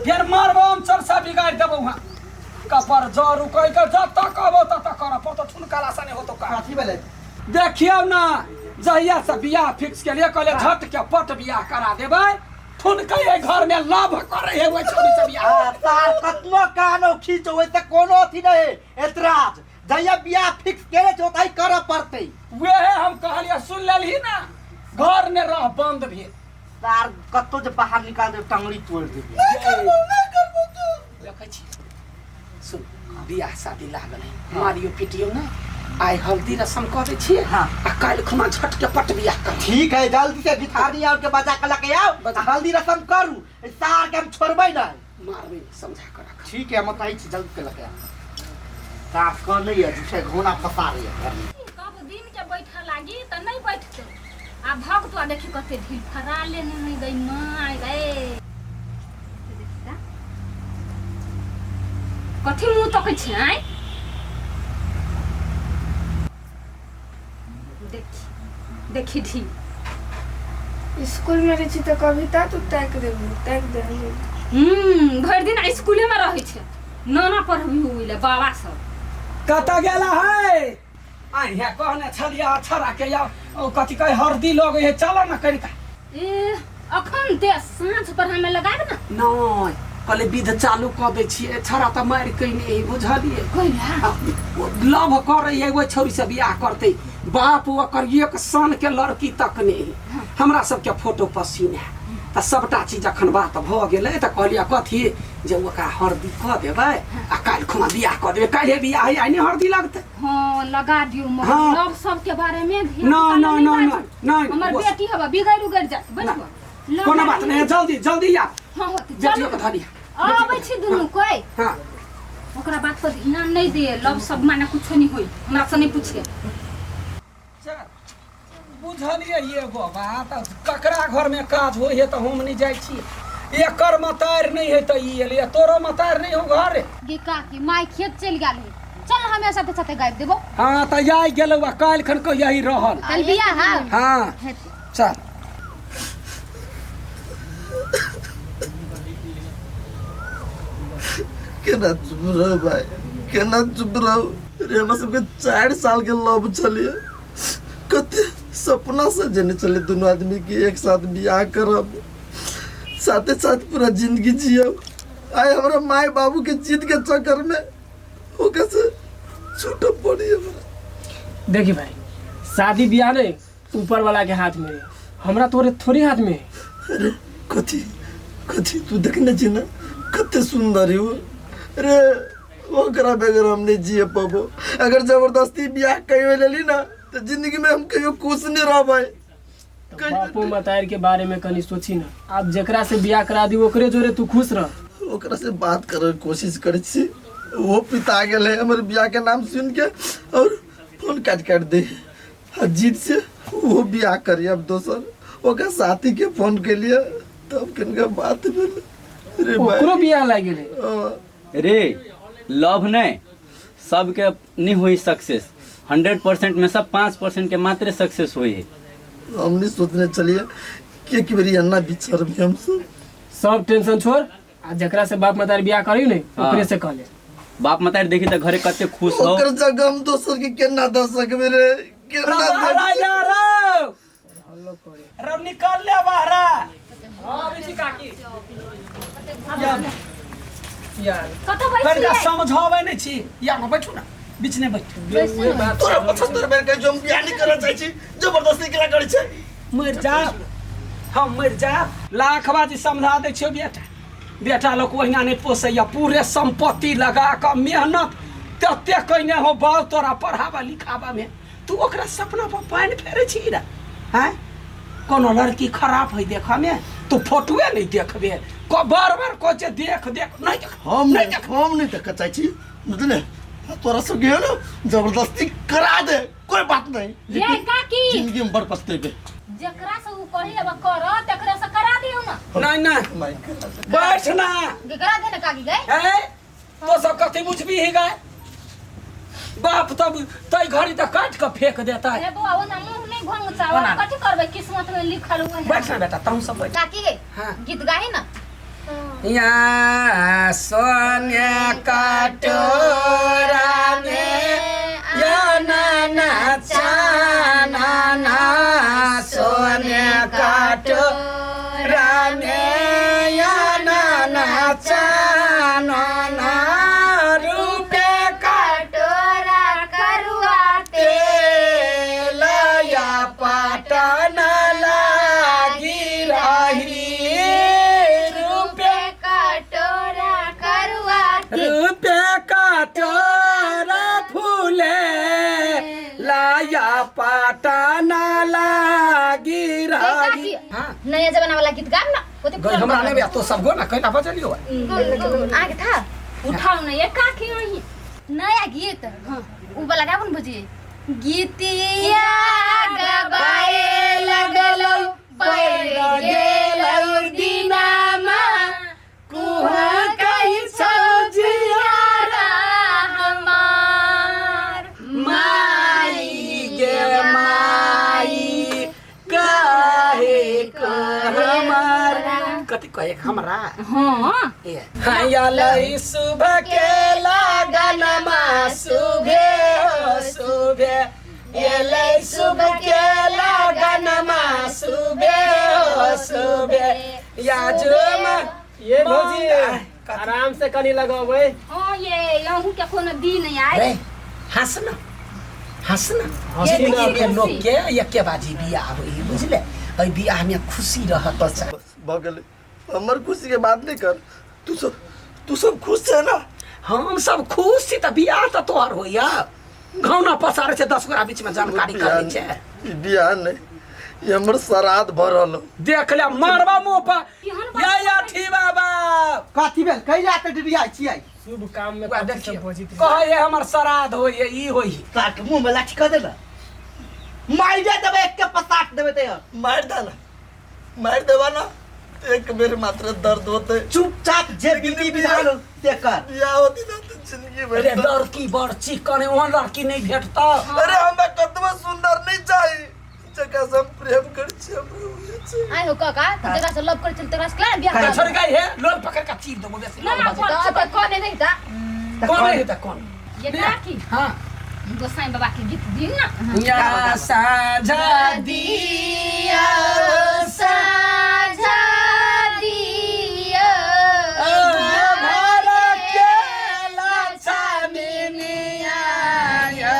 फेर मारबो हम चरसा बिगाड़ देबो वहाँ कपर जर उकै के जब तक कहबो तब तक करऽ पड़तो ठुनकाला सने होतो का कथी भेलै देखियौ ना जहिया से बियाह फिक्स केलिए कहले झट के पट बियाह करा देबै ठुनकै एहि घर में लव करे है ओहि छौड़ी से बियाह आ, तार कतनो कानो खींचो ओइसे कोनो अथी नहीं है एतराज जहिया बियाह फिक्स केले छो ताई करऽ पड़तै वेहे हम कहलिए सुन लेलही ना घर ने रह बंद भेल तार कतौ जे बाहर निकाल दे टंगड़ी तोड़ देबे देखै छी सुन बियाह शादी लागल है मारियो पिटियो ने आइ हल्दी रसम कऽ दै छियै हाँ। आ काल्हि खुना झट के पट बियाह कर ठीक है जल्दी से भिखारी और के बजा के लके आओ बजा। आ हल्दी रसम करू ई सार के हम छोड़बै नहीं मारबै ने, समझा कर रख ठीक है हम कहै छी जल्दी से लके आओ साफ कर नहीं है झूठे घोना फंसा रही है घर में। कब दिन के बैठा लागी त नहीं बैठते आ भगतुआ देखी कते ढील फरा लेने नहीं गई माय गए कथी मुंह तकै छै आँय देखी देखी ढील स्कूल में रहै छी तऽ कविता तू ताकि देबही ताकि देबही भरि दिन स्कूले में रहै छै नाना पढ़बी हुई ले बाबा सब कतऽ गेला है आइ हे कहने छलियै छड़ा के या ओ कथी कहै हरदी लगै है चल न कनिका ए अखन दे साँझ पर हमें लगाब ना नहि कहले विध चालू कऽ दै छियै छड़ा तऽ मारि कयने है बुझलियै कहिया लव करै है ओहि छौड़ी से बियाह करतै बाप ओकर एक सन के लड़की तक नहि हमरा सबके फोटो पसीन है तऽ सबटा चीज अखन बात भऽ गेलै तऽ कहलियै कथी जे ओकरा हरदी कऽ देबै आ काल्हि खुना बियाह कऽ देबै काल्हि बियाह है आइ नहि हरदी लगतै हाँ लगा दियो मगर हाँ। लव सब के बारे में धिया ना पुता ना नहीं ना ना बाजू। नहीं हमर वो- बेटी हवा बिगड़ उगड़ जात ना। बैठो कोनो बात नहीं है जल्दी जल्दी आ हाँ हाँ तो बेटियों चलू के धरी आबै छी दुनू कोई हाँ ओकरा बात पर ध्यान नहीं दे लव सब माने कुछो नहीं होई हमरा से नहीं पूछे चल बुझलियै एगो बात ककरा घरमे काज होइ है तऽ हम नहि जाइ छी एकर मतार नहि है तऽ ई एलै तोरो मतार नहि हो घर गे काकी माय खेत चलि गेल है चल ना हमे साथे साथे गाबि देबो हाँ तऽ आइ गेलौ आ काल्हि खन कह यही रहल कल बियाह है हाँ हेतै। चल केना चुप रहू भाई केना चुप रहू रे हमरा सबके 4 साल के लव छलिए कते सपना सजेने छलिए दुनू आदमी के एक साथ बियाह करब साथे साथ पूरा जिंदगी जियब आइ हमरा माय बाबू के जिद के चक्कर में ओकरा से छूटब पड़ी हमरा। देखी भाई, शादी बियाह नहीं ऊपर वाला के हाथ में है, हमरा तोरे थोड़ी हाथ में है। अरे कथी कथी तू देखने छी ना कते सुंदर है वो। अरे ओकरा बगैर हम नहीं जिए पाबो। अगर जबरदस्ती बियाह कहियो लेली ना तो जिंदगी में हम कहियो खुश नहीं रह पाए। तो बापो मतार के बारे में कनी सोची ना, आप जेकरा से बियाह करा दी ओकरे जोरे तू खुश रह। ओकरा से बात करे के कोशिश करे छी, वो पिता गेल है हमर बियाह के नाम सुन के और फोन काट काट दे। आ जीत से वो बियाह करी अब दोसर ओकर साथी के फोन के लिए तब किनका बात भेल रे भाई। ओकरो बियाह लागि गेलै। हाँ। रे लव नहीं सबके नहीं हुई सक्सेस, 100% में सब 5% के मात्र सक्सेस हुई है। हम नहीं सोचने चलिए कि एक बेरी अन्ना बिछड़ भी हम सब। सब टेंशन छोड़ आ जकरा से बाप मतार बियाह करी ने हाँ। ओकरे से कह ले। बाप मतार देखी तो घरे कते खुश हो। ओकर जगह हम दोसर के केना दऽ सकबे रे, केना दऽ बाहर जा रौ रौ निकल ले बाहर। हां बेटी काकी यार कतऽ बैठियै? कनिका समझाबै नहि छी, या ने बैठू ना, बीच नहि बैठू। उहे बात तोरा 75 बेर कहै छियौ हम बियाह नहि करऽ चाहै छी, जबरदस्ती केना करै छै? मरि जा, हम मरि जा। लाख बाजी समझा दै छियौ बेटा, बेटा लोक ओहिना नहि पोसैया, पूरे सम्पत्ति लगा कऽ मेहनत तते कयने हो बाउ तोरा पढ़ाबा लिखाबा में, तू ओकरा सपना पर पानि फेरै छी रे? आँय, कोनो लड़की खराब है देखऽ में, तू फोटोए नहि देखबे, बार बार कहै छै देख देख, नहि देख, हम नहि नहीं देख। हम नहीं देखऽ चाहै छी, बुझले? तोरा सब के ना जबरदस्ती करा दे कोई बात नहीं, ये काकी जिंदगी में बड़ पछतेबे। जेकरा से उ कही अब कर तेकरा से करा दियो ना। नहीं नहीं नहीं करा दे। बैठ ना। करा दे ना काकी गए। हैं तो सब कथी बुझबी ही गए, बाप तब तई घड़ी तऽ काट के फेंक देता है। हे बौआ, ओना मुंह नहीं भंग चावल ओना। कथी करबै, किस्मत में लिखल हुए है। बैठ ना बेटा, तहु सब बैठ। काकी गे हाँ। गीत गाही ना। या सोने कटोरा में या नाना चाना ना सोने कटोरा में या नाना चाना ना रूपे कटोरा करुआ तेल या पाटन लागी रही रूपे कटोरा करुआ रूपे कटोरा फूले लाया पाटन लागी रही। हाँ नया जमाना वाला गीत गाब ना ओते गई हमरा नहीं बा तो सब गो ना कहीं बजलियो आगे था उठाओ ना ये काकी वही नया गीत। हाँ उ वाला गाबन भुजी गीतिया गबाए लगलो पैर गेलो दिनामा कुहा कहीं सजियारा हमार माई गे माई काहे हमार कथी कहे हमरा। हाँ हयालई सुबह के लगनमा सुबह हो सुबह एलै सुबह के लगनमा सुबह हो सुबह या जो ये भौजी आराम से कनी लगबै। हाँ ये अहूँ के कोनो दिन आए रे हंस ना हंस ना हंसी ना। जिंदगी के लोग के एके बाजी बियाह होई बुझले, एहि बियाह में खुशी रहत। बस भऽ गेलै, हमर खुशी के बात नहीं कर, तू सब खुश छै ना? हम सब खुश छी त बियाह त तोहर होइया, घौना पसारे छै 10 गोरा बीच में जानकारी करै छै। ई बियाह नहीं, ई हमर श्राद्ध भऽ रहल हौ। देख ले मारबा मुंह पर या या ठी बाबा कथी भेल कैला के डिबिया छियै? शुभ काम में वएह कथी देखियौ सब बजैत रहै। कहै हमर श्राद्ध होइए ई होई साठ मुंह में लाठी कह देना मार दे देबै एक के पसाट देबै ते मारि दे ना, मारि देबा ना एक बेर मात्र दर्द होते। चुपचाप जे विधि विधान ते कर। बियाह होती ना तो जिंदगी भर अरे दर्द। लड़की बड़ चिकन है, ओहन लड़की नहीं भेटता। अरे हमरा कतबो सुंदर नहीं चाही, जकरा से हम प्रेम करै छियै हमरा उहे चाही। आइ हो काका तोरा से लव कर चल तोरा से केना बियाह अरे करब? छोड़ गई है लोल पकड़ के चीर देबो बेसी ना, ना, लोल बाजै। तो कौन है नहीं ता कौन है त कौन ये काकी। हाँ गोसाई बाबा के गीत दिन ना। या साझा दिया साझा दिया भर के लछमिनिया या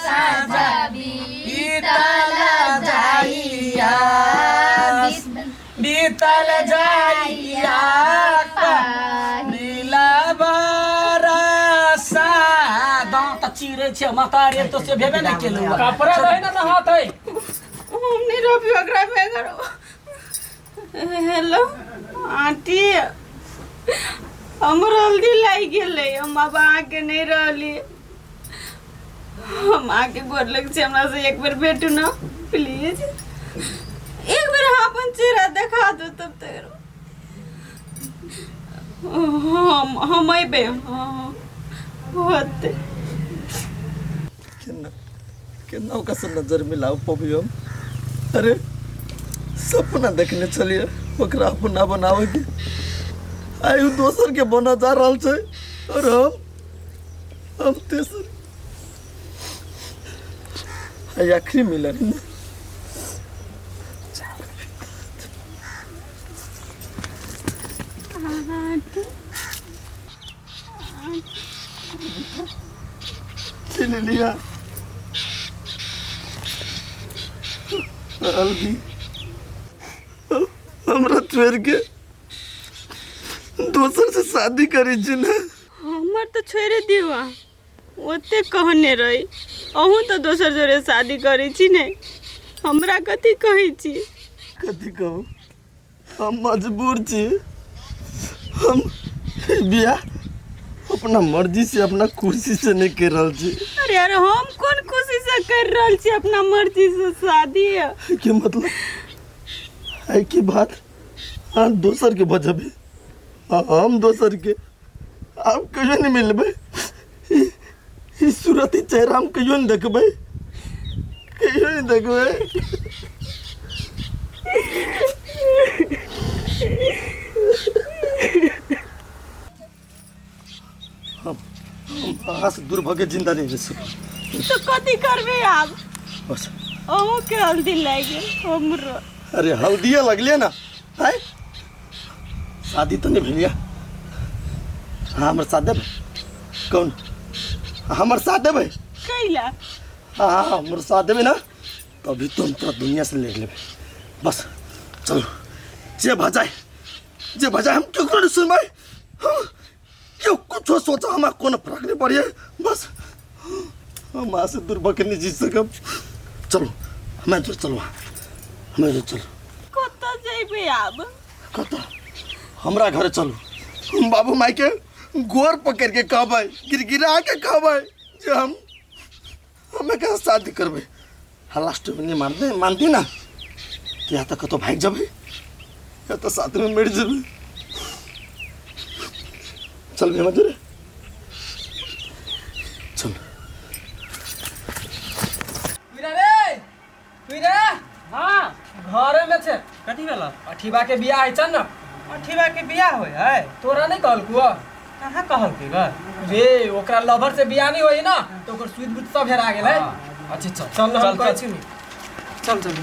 साझा बीतल जाइया बीतल जाइया नीला बरसा दाँत चीरे छै माता रे तो से भेबे नहि केलौ। कपड़ा रहे ना नहात है। हम नहीं रहबी ओकरा बेगर। हेलो आंटी, हमर हल्दी लागि गेलै, हम आब अहाँके नहीं रहली, हम अहाँके गोर लग छी, हमरा से एक बेर भेटू ना प्लीज, एक बेर अहाँ अपन चेहरा देखा दू तब तक हम अयबै। हाँ होतै। केना केना ओकरा से नजर मिलाउ पबियो हम? अरे सपना देखने छलियै ओकरा अपना बनावे के, आइ उ दोसर के बना जा रहल छै और हम तेसर। आइ आखिरी मिलन। छीन लिया हल्दी हमरा छोड़ के दोसर से शादी करी छी ना। हमर तो छोड़े दियौ, ओते कहने रही अहूँ तो दोसर जोरे शादी करै छी ने, हमरा कथी कहै छी? कथी कहू, हम मजबूर छी, हम बियाह अपना मर्जी से अपना खुशी से नहीं कर रहल छी। अरे यार हम कोन खुशी से कर रहल छी अपना मर्जी से शादी? के मतलब है की बात अहाँ दोसर के बजबे, हम दोसर के आब कहियो नहीं मिलबे, ई सूरती चेहरा हम कहियो नहीं देखबे, कहियो नहीं देखबे। दूर भऽ के जिंदा नहीं रह सकब। तऽ कथी करबै आब? बस। अहूँके हल्दी लागि गेल हमरो। अरे हल्दिए लगलियै ना आय, शादी तऽ नहि भेलियै। अहाँ हमर साथ देबै? कौन हमर साथ देबै? कैला? हाँ, हमर साथ देबै ना तभी तो हम तोरा दुनिया से ले लेबै। बस चलो, जे भऽ जाए जे भऽ जाए, हम केकरो नहीं सुनबै। हम क्यों कुछो सोचा हमरा कोनो फर्क नहीं पड़िए। बस हम अहाँ से दूर भऽ के नहीं जी सकब। चलो हमरा जोर चलो, हमरा जोर चलो। कतऽ जेबै आब? कतऽ? हमरा घरे चलू। हम बाबू माई के गोर पकड़ के कहबै, गिड़गिड़ा के कहबै जे हम हमें कहाँ शादी करबै। हाँ लास्ट में नहीं मानते मानती ना तो या तो कतौ भागि जेबै या तो साथ में मरि जेबै। चल भी हमरा जोरे चल। वीरा रे, वीरा। हाँ। घरे में छे। कथी भेल? अठीबा के बियाह है चल ना। अठीबा के बियाह होय है? तोरा नहीं कहलकू? कहाँ कहलकै ग? रे ओकरा लवर से बियाह नहीं होई ना तो ओकर सुध बुध सब हेरा गेल है। अच्छा चल चल ना, हम चल कहै चल छी नी। चल चल।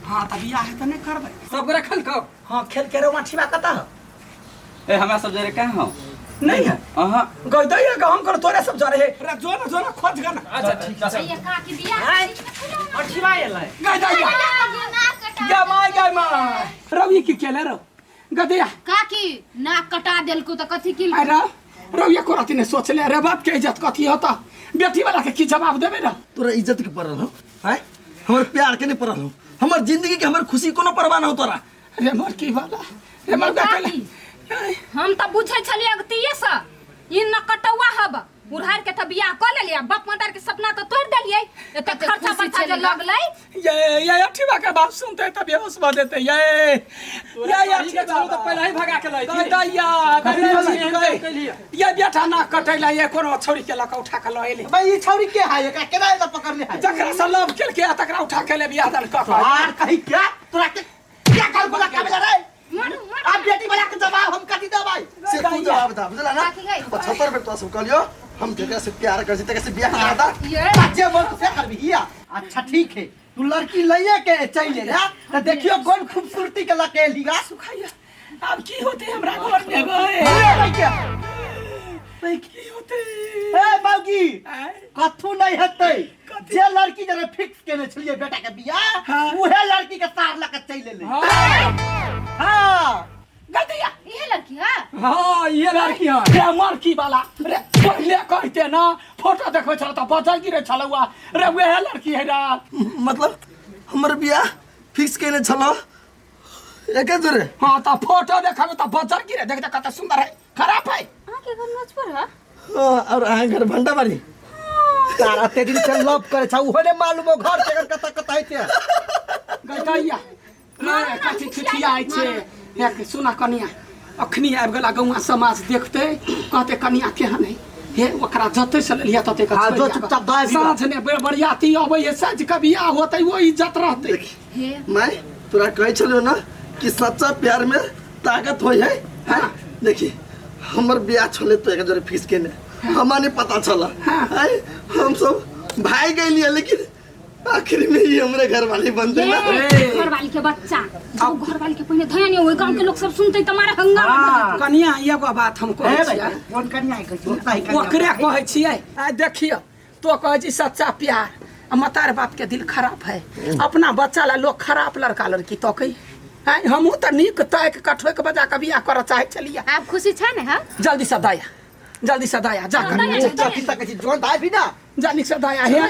हाँ तऽ बियाह है तऽ नहि करबै। सब गोरा खेलकौ? हाँ खेल के रे। अठीबा कतऽ है? ए हमरा सब जरे कहाँ हो? नहीं है। अहाँ गई दैया गहम कर तोरे सब जरे है रे। जो ना जो ना खोज गा ना। अच्छा ठीक है। ये काकी बियाह अठीबा एलै। गई दैया गे माय गे माय रवि की केले रो गदैया। काकी नाक कटा देलको तऽ कथी की? अरे रवि को राती ने सोचले रे बाप के इज्जत कथी होता, बेटी वाला के की जवाब देबे ना? तोरा इज्जत के पड़ल हो आय, हमर प्यार के नहीं पड़ल हो, हमर जिंदगी के हमर खुशी कोनो परवाह न हो तोरा। रे मर की वाला रे मर काकी, केले। हम तऽ बुझै छलियै अगतिये से ई न कटौआ हब उड़ार के तऽ बियाह कऽ लेलियै, बाप मदार के सपना तऽ तोड़ि देलियै। एते कते खर्चा खुशी बर्चा जे छलै। लगलै। ये अठीबा के बाप सुनते त बेहोश भ जेते। ये ये ठीक चलू तऽ पहिले ही भगा के लै छी। दैया कैलियै। ये बेटा ना कटैला ये कोनो छौड़ी के लक उठा के ल एले। भाई ई छौरी के है? एकरा केना एला पकड़ले है? जकरा से लव केलके आ तकरा उठा के ले बियाह दान क के। यार कहीं क्या तोरा के क्या कर बोला का बेला रे? मारू मारू। अब बेटी वाला के जवाब हम कथी देबै? से तू जवाब दा, बुझला ना? काकी गई। 75 बेर तोरा सब कहलियो हम जकरा से प्यार कर छी तकरा से बियाह करा दा। ये जे मन से करबी हिया। अच्छा ठीक है, तू लड़की लइए के चल ले ना त देखियो कौन खूबसूरती के लके लीगा। सुखाइया अब की होते हमरा घर में गए? की होते? ए बाबूजी आय? कथू नहीं हेतै। जे लड़की जरा फिक्स केने छलियै बेटा के बियाह हाँ। उहे लड़की के तार लके चल ले। हाँ गदैया इहे लड़की है। हाँ ये लड़की है। रे मरकी वाला रे पहिले कहते ना फोटो देखबै छल त बजल गिरे छलौआ रे उहे लड़की है रा। मतलब हमर बियाह फिक्स केने छलो एके जोरे? हाँ त फोटो देखबै त बजल गिरे, देख देख कते सुंदर है खराब है। अहाँके घर नोचपुर है? हाँ, और अहाँ घर भंडाबाड़ी। तारा ते दिन से लव करे छ उहो ने मालूम हो घर के कत कत है ते। गदैया रे कथी ठिठियाइ छै एक सुना कनिया अखनी आबि गेला गौआ समाज देखते कहते कनिया केहन है हे ओकरा जते से लेलिया तते हाँ, जो चुपचाप दए दिअ। साँझ ने बरियाती अबै है साँझ के बियाह होतै वो इज्जत रहतै। हे माय तोरा कहै छलियो ना कि सच्चा प्यार में ताकत होय है। हाँ देखी हमर बियाह छले तो एक जोरे फिक्स केने हमरा नहीं पता चला। आय हम सब भाई गइलिए लेकिन आखिर में ही हमरे घर वाली बनते ना। ये घरवाली के बच्चा जाओ घरवाली के पहिने धया नहीं ओइ गांव के लोग सब सुनते त मारे हंगामा हाँ, कनिया एगो बात हम कहै ए छियै भाई कोन कन्या है कहै छी ओकरे कहै छियै आ देखियौ तो कहै छी सच्चा प्यार आ मतार बाप के दिल खराब है अपना बच्चा ला लोग खराब लड़का लड़की तकै आय हमहूँ तऽ नीक ताकि कऽ ठोकि बजा कऽ बियाह करऽ चाहै छलियै। आब खुशी छै ने? हाँ जल्दी से दया जल्दी से दया जा कनिया कथी सकै छी जोन दाय भी ना जा नीक से दया हे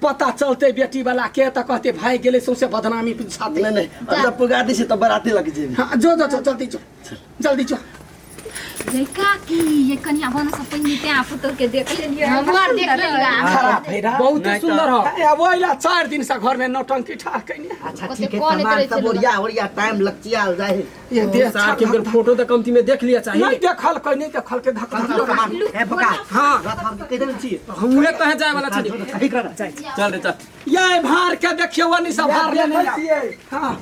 पता चलते बेटी वाला के तऽ कहते भाई गेलै सौंसे बदनामी पिछाते। नहीं नहीं अब जब पुगा दी छी तब बराती लग जेबी। हाँ जो जो जो जल्दी जो जल्दी जो। रे काकी ये कनिया बन से पहिने ते पुतोह के देख लेलियै। हमर देख लेलियै। खराब है रा। बहुत सुंदर हो। ए, ओहिला 4 दिन से घर में नौटंकी ठाक कइने। अच्छा ओते ठीक है, कॉल सामान करै सब छै लोग। ओरिया ओरिया टाइम लग जाए। ये देह सार के फोटो तो कमती में देख लिया चाहिए। नहीं देखल कोई नहीं देखल के धक धक सामान ए बका। हाँ। रथ हम कह देल छी। हमरे कहे जाए वाला छली। सही कर। चल रे चल। ये भार के देखियो वनी सब भार लेने। हां।